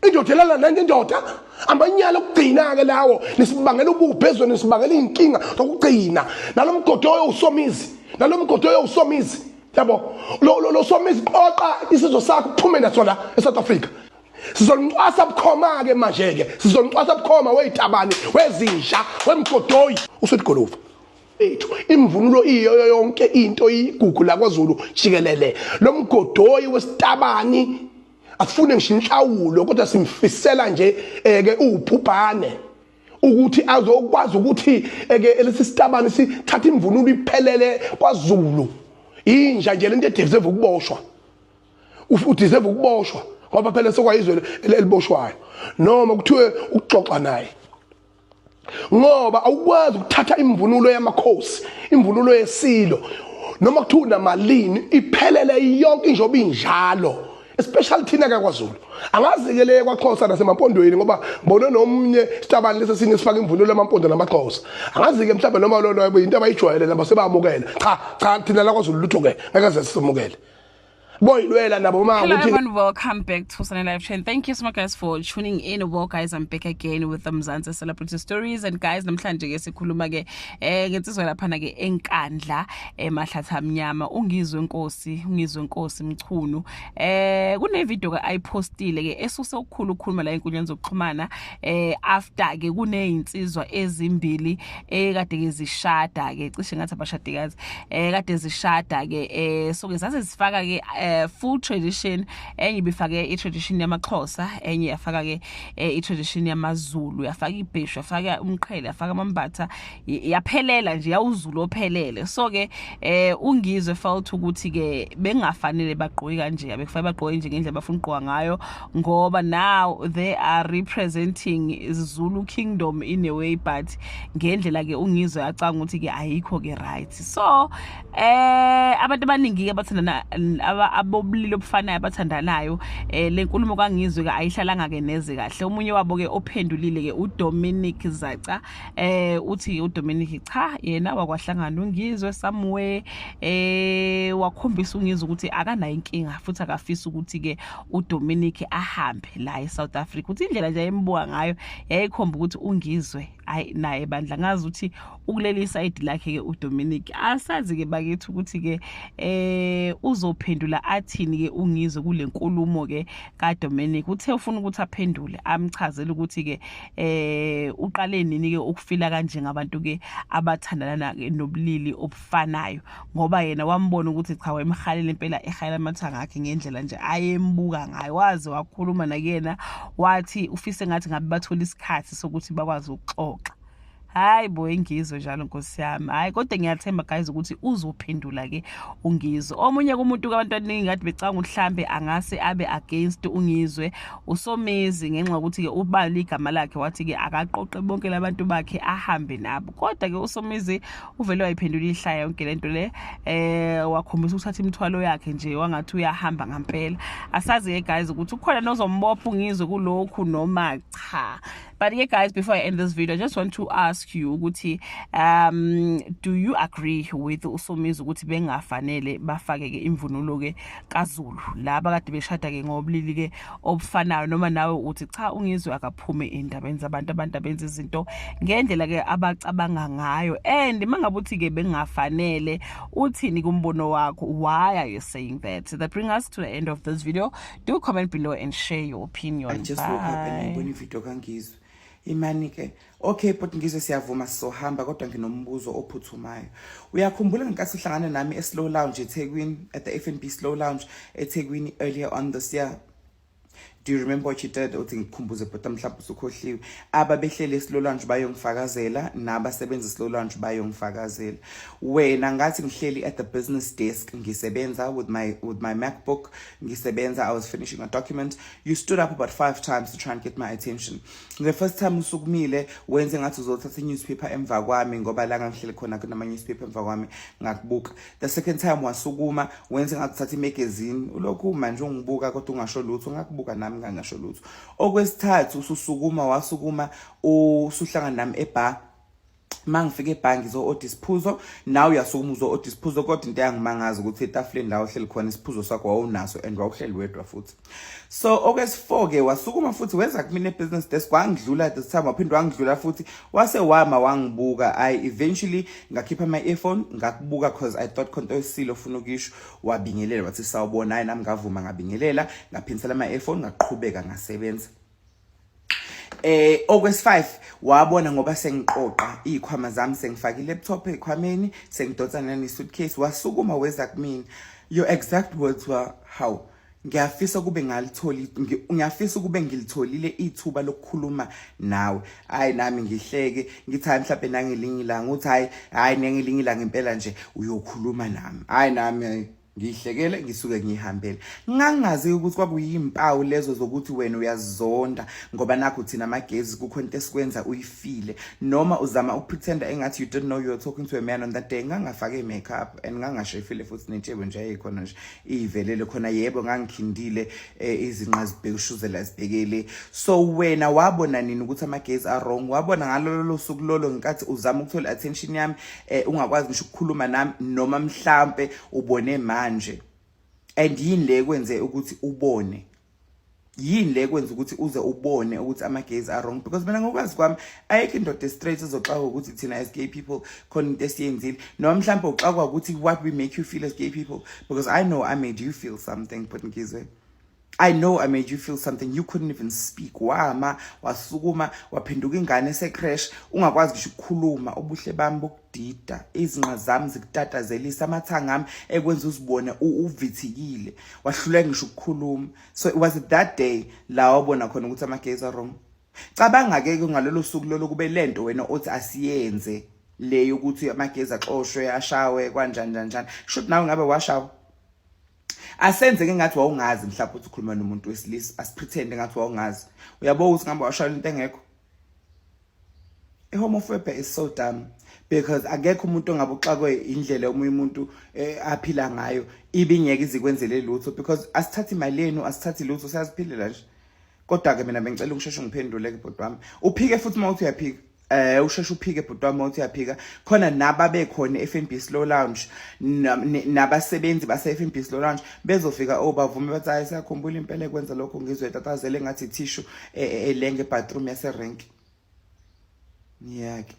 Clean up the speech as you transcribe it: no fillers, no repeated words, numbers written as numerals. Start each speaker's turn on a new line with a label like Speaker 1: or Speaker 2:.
Speaker 1: Indoda elala nenye indoda, amanyala okugcina ke lawo. Nisibangela ububhe ezweni, nisibangela izinkinga zokugcina. Nalomgodoyo uSomizi, nalomgodoyo uSomizi, yabo, lo Somizi, qoqa isizwe sakho uphume naso la eSouth Africa. Sizoncwasa bukhoma ke manje ke, sizoncwasa bukhoma wezitabani, wezinja, wemgodoyi uSweet Guluva ethu. Imvunulo iyo yonke into igugu la kwaZulu jikelele. Lo mgodoyi wesitabani asifune ngisho inhlawulo, kodwa simfisela nje eke ubhubhane ukuthi azokwazi ukuthi eke lesi sitabani sithatha imvunulo iphelele kwaZulu. Inja nje lento edeserve ukuboshwa, udeserve ukuboshwa, ngoba phela sekwayizwe eliboshwayo noma kuthiwe ukuxoxa naye, ngoba awukwazi ukuthatha imvunulo yamakhosi, imvunulo yesilo, noma kuthiwa unamalini, iphelele yonke injoba injalo, especially thina kakwaZulu. Angazi-ke le kwaXhosa nasemaMpondweni, ngoba ngibone nomnye sitabani lesi esinye sifaka imvunulo yamaMpondo namaXhosa. Angazi-ke mhlawumbe noma lolo into abayijwayele nabo sebamukela. Cha cha, thina la kwaZulu lutho-ke ngeke ze sisemukele. Boyilwela nabo ma.
Speaker 2: Hello everyone, welcome back to Sunday Live Trend. Thank you so much, guys, for tuning in. Well guys, I'm back again with the Mzansi Celebrity Stories, and guys, namhlanje ke sikhuluma ke ngensizwa lapha ke eNkandla, eMahlatha Amnyama, uNgizwe Nkosi, uNgizwe Nkosi Mchunu. Kune video ke ayipostile ke esuse ukukhulu ukukhuluma la enkundleni zokuxhumana after ke kunezinsizwa ezimbili ekade ke zishada ke, cishe ngathi abashadikazi, kade zishada ke. So ke zase zifaka ke full tradition. Enye ibifake i-tradition yamaXhosa, enye yafaka ke i-tradition yamaZulu, yafaka ibheshu, yafaka umqhele, yafaka amambatha, yaphelela nje, yawuZulu ophelele. So ke uNgizwe felt ukuthi ke bengafanele bagqoke kanje, abekufanele bagqoke nje ngendlela bafuna ukugqoka ngayo, ngoba now they are representing Zulu Kingdom in a way, but ngendlela ke uNgizwe acanga ukuthi ke ayikho ke right. So abantu abaningi ke abathandana abobulili obufanayo abathandanayo, lenkulumo kaNgizwe ke ayihlalanga ke neze kahle. Omunye wabo ke ophendulile ke uDominic Zaca. Uthi uDominic cha, yena wakwahlangana uNgizwe somewhere, wakhombisa uNgizwe ukuthi akanayo inkinga futhi akafisa ukuthi ke uDominic ahambe la eSouth Africa. Uthi indlela nje ayembuka ngayo yayikhomba ukuthi uNgizwe ayi naye bandla. Ngazi ukuthi ukuleli side lakhe ke uDominic. Asazi ke bakithi ukuthi ke uzophendula athini ke uNgizwe kule nkulumo ke kaDominic. Uthe ufuna ukuthi aphendule, amchazele ukuthi ke uqale nini ke ukufila kanje ngabantu ke abathandana nobulili obufanayo, ngoba yena wambona ukuthi cha, wayemhalela impela, ehalela amathanga akhe ngendlela nje ayembuka ngayo. Waze wakhuluma nakuyena, wathi ufise ngathi ngabe bathola isikhathi sokuthi bakwazi ukuxoxa. Hayi bo, iNgizwe njalo, nkosi yami. Hayi, kodwa ngiyathemba guys ukuthi uzophendula ke uNgizwe. Omunye kumuntu abantu abaningi kade becanga ukuthi mhlambe angase abe against uNgizwe, uSomizi, ngenxa yokuthi ke ubala igama lakhe, wathi ke akaqoqe bonke labantu bakhe ahambe nabo. Kodwa ke uSomizi uvele wayiphendula ihlaya yonke lento le, wakhombisa ukuthatha imithwalo yakhe nje, wangathi uyahamba ngampela. Asazi ke guys ukuthi ukhona nozombopha uNgizwe kulokhu noma cha. But yeah guys, before I end this video, I just want to ask you ukuthi do you agree with uSomizi ukuthi bengafanele bafake ke imvunulo ke kaZulu laba kade beshada ke ngobulili ke obufanayo, noma nawe uthi cha, uNgizwe akaphume indabeni zabantu, abantu abenza izinto ngendlela ke abacabanga ngayo? And mangabe uthi ke bengafanele, uthini kumbono wakho? Why are you saying that? That bring us to the end of this video. Do comment below and share your opinion.
Speaker 3: I just woke up and
Speaker 2: Bye.
Speaker 3: ngibona ivideo kaNgizwe. Imani ke. Okay, but Ngizwe, siyavuma, sizohamba, kodwa nginombuzo ophuthumayo. Uyakhumbula ngenkathi uhlangana nami eSlow Lounge eThekwini, at the FNB Slow Lounge eThekwini earlier on this year? Do you remember what you did? Uthi ngikukhumbuze, but mhlawumbe usukhohliwe. Ababehleli eSlow Lounge bayongifakazela, nabasebenza eSlow Lounge bayongifakazela. Wena ngathi ngihleli at the business desk ngisebenza with my MacBook, ngisebenza, I was finishing a document. You stood up about five times to try and get my attention. The first time usukumile, wenze ngathi uzothatha i-newspaper emva kwami, ngoba la ngangihleli khona kunama newspaper emva kwami, ngakubuka. The second time wasukuma, wenze ngathi uthatha imagazine, ulokhu manje ungibuka kodwa ungasho lutho, ngakubuka nami ngangasho lutho. Okwesithathu ususukuma, wasukuma usuhlangana nami ebar. Mangifika ebhangi zo-oda isiphuzo, nawe uyasukuma uzo-oda isiphuzo, kodwa into eyangimangaza ukuthi etafuleni la uhleli khona isiphuzo sakho wawunaso and wawuhleli wedwa futhi. So okwesi-4 ke, wasukuma futhi weza kumina e-business desk, wangidlula this time, waphinde wangidlula futhi, wase wama wangibuka. I eventually ngakhipha ama-earphone, ngakubuka 'cause I thought khonto esile ofuna ukisho. Wabingelela, wathi, "Sawubona." Hayi, nami ngavuma, ngabingelela, ngaphinsela ama-earphone, ngaqhubeka ngasebenza. Okwesi5, wabona ngoba sengiqoqa izikhwama zami, sengifaka i-laptop ezikhwameni, sengidonsa nane suitcase, wasukuma weza kumina. Your exact words were, "How ngiyafisa kube ngalitholi, ngiyafisa kube ngilitholile ithuba lokukhuluma nawe." Hayi, nami ngihleke, ngithi, "Hayi, mhlawumbe nangelinye ilanga." Uthi, "Hayi, hayi, nengelinye ilanga impela nje uyokhuluma nami." Hayi, nami ngihlekele, ngisuke ngihambele. Ngangazi ukuthi kwakuyimpawu lezo zokuthi wena uyazonda ngoba nakho thina amagezi kukhona into esikwenza uyifile, noma uzama ukupretenda engathi you didn't know you were talking to a man on that day. Ngangafake makeup and ngangashefile futhi, nentshebe nje ayikhona nje, ivelele khona. Yebo, ngangikhindile, izinqa zibhekushuzela zibhekele. So wena wabona nini ukuthi amagezi are wrong? Wabona ngalolo suku lolo ngenkathi uzama ukuthola attention yami, ungakwazi ngisho ukukhuluma nami, noma mhlambe ubone manje? And yini le kwenze ukuthi ubone? Yini le kwenza ukuthi uze ubone ukuthi amagays are wrong? Because mina, ngokwazi kwami, ayikho indoda straight ezoxakwa ukuthi thina as gay people khona into esiyenzile, noma mhlawumbe uxakwa ukuthi what we make you feel as gay people, because I know I made you feel something. But Ngizwe, I know I made you feel something. You couldn't even speak. Wama, wasukuma, waphenduka ingane ese-creche, ungakwazi ngisho ukukhuluma. Ubuhle bami bokudida, izinqa zami zikutatazelisa, amathanga ami ekwenza uzibone uvithikile. Wahluleka ngisho ukukhuluma. So it was that day la wabona khona ukuthi ama-gays are wrong. Cabanga ke ngalolo suku lolo kube lento wena othi asiyenze le yokuthi amagezi axoshwe, ashawe, kanjani njani njani. Should nawe ngabe washawa? Asenze ke ngathi wawungazi mhlawumbe ukuthi ukhuluma nomuntu wesilisa. Asipretend ngathi wawungazi. Uyabo ukuthi ngabe washayela into engekho. I-homophobia is so dumb because akekho umuntu ongabe uxakwe indlela omunye umuntu aphila ngayo, ibingeke izikwenzele lutho, because asithathi imali yenu, asithathi lutho, siyaziphilela nje. Kodwa ke mina bengicela ukusheshe ngiphendule ke, bhuti wami. Uphike futhi uma uthi uyaphika, usheshe uphike, bhuti wami, uthi uyaphika. Khona nababekhona e-FNB Slow Lounge, nabasebenzi base FNB Slow Lounge bezofika, oh, bavume bathi, "Hayi, siyakhumbula impela ekwenza lokho." Ngizwe tatazele ngathi tissue elenge bathroom yase rank. Ngiyake.